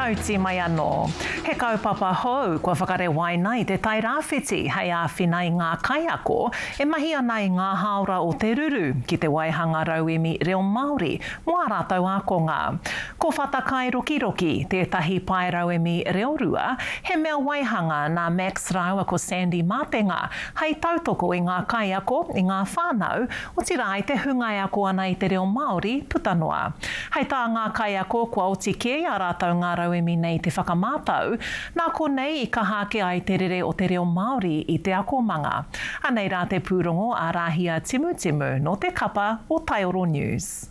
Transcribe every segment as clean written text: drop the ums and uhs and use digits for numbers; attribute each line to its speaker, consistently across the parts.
Speaker 1: Tauti mai anō. He kaupapa hou kua whakarewaina i Te Tai Rāwhiti hei āwhina i ngā kaiako e mahi ana i ngā hāora o te ruru ki te waihanga rauemi reo Māori mō ā rātou ākonga. Ko Whata Kai Rokiroki tētahi pae rauemi reorua, he mea waihanga nā Max rāua ko Sandy Mātenga hei tautoko i ngā kaiako, i ngā whānau, otirā i te hunga e ako ana i te reo Māori puta noa. Hei tā ngā kaiako kua oti kē i a rātou ngā rauemi nei te whakamātau, nā konei i kaha ake ai te rere o te reo Māori i te akomanga. Anei rā te pūrongo a Rāhia Timutimu nō te kapa o Taioro News.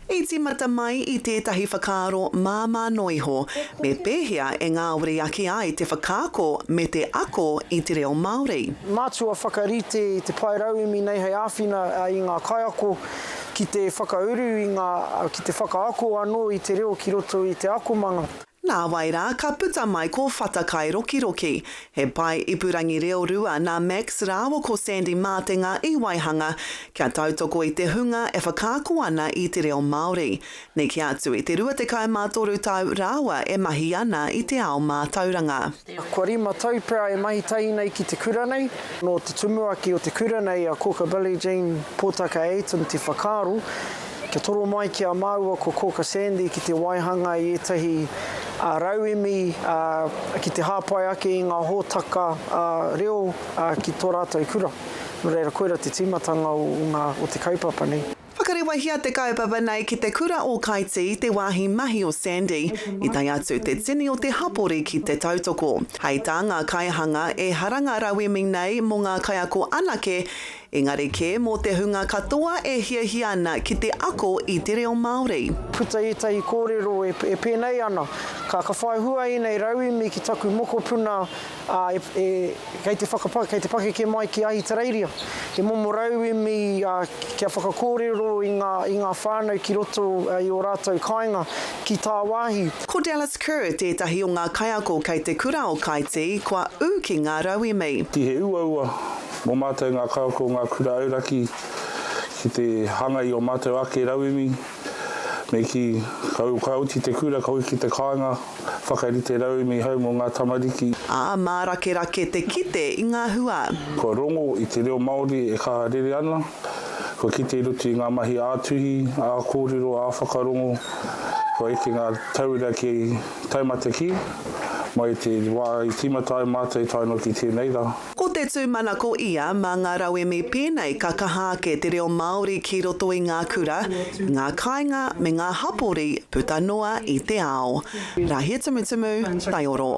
Speaker 2: I tīmata mai i tētahi whakaaro māmā noa iho, me pēhea e ngāwari ake ai te whakaako me te ako i te reo Māori?
Speaker 3: Mātua whakarite i te pae rauemi nei hei āwhina i ngā kaiako ki te whakauru i ngā, ki te whakaako anō i te reo ki roto i te akomanga.
Speaker 2: Nāwai rā ka puta mai ko Whata Kai Rokiroki, he pae ipurangi reorua nā Max rāua ko Sandy Mātenga i waihanga kia tautoko i te hunga e whakaako ana i te reo Māori. Neke atu i te 23 tau rāua e mahi ana i te ao mātauranga.
Speaker 3: Kua rima tau pea e mahi tahi nei ki te kura nei. Nō te tumuaki o te kura nei a Koka Billie Jean Potaka Ayton te whakaaro kia toro mai ki a māua ko Koka Sandy ki te waihanga i ētahi rauemi ki te hāpai ake i ngā hōtaka reo ki tō rātou kura. Nō reira koira te tīmatanga o te kaupapa nei.
Speaker 2: Whakarewahia te kaupapa nei ki te kura o Kaitī, te wāhi mahi o Sandy, i tae atu te tini o te hapori ki te tautoko. Hei tā ngā kaihanga, ehara ngā rauemi nei mō ngā kaiako anake, engari kē mō te hunga katoa e hiahia ana ki te ako i te reo Māori.
Speaker 3: Puta ētahi kōrero e pēnei ana, ka whai hua ēnei rauemi ki taku mokopuna ā, e, e, kei te whakapa, kei te pakeke mai ki Ahitereiria. He momo rauemi, ā, kia whakakōrero i ngā, i ngā whānau ki roto i ō rātou kāinga, ki tāwāhi.
Speaker 2: Ko Dallas Kerr tētahi o ngā kaiako kei te kura o Kaitī kua ū ki ngā rauemi.
Speaker 4: He uaua mō mātou ngā kaiako o ngā kura auraki ki te hanga i ō mātou ake rauemi, me kī, ka oti te kura, ka hoki ki te kāinga. Whakarite rauemi hou mō ngā tamariki.
Speaker 2: Ā, mārakerake te kite i ngā hua.
Speaker 4: Kua rongo i te reo Māori e kaha rere ana, kua kite i roto i ngā mahi ā-tuhi, ā-kōrero, ā-whakarongo, kua eke ngā tauira ki taumata kē, mai i te wā i tīmata ai mātou tae noa ki tēnei rā.
Speaker 2: Ko te tūmanako ia, mā ngā rauemi pēnei ka kaha ake te reo Māori ki roto i ngā kura, ngā kāinga me ngā hapori puta noa i te ao. Rahia Tumutumu, Taioro.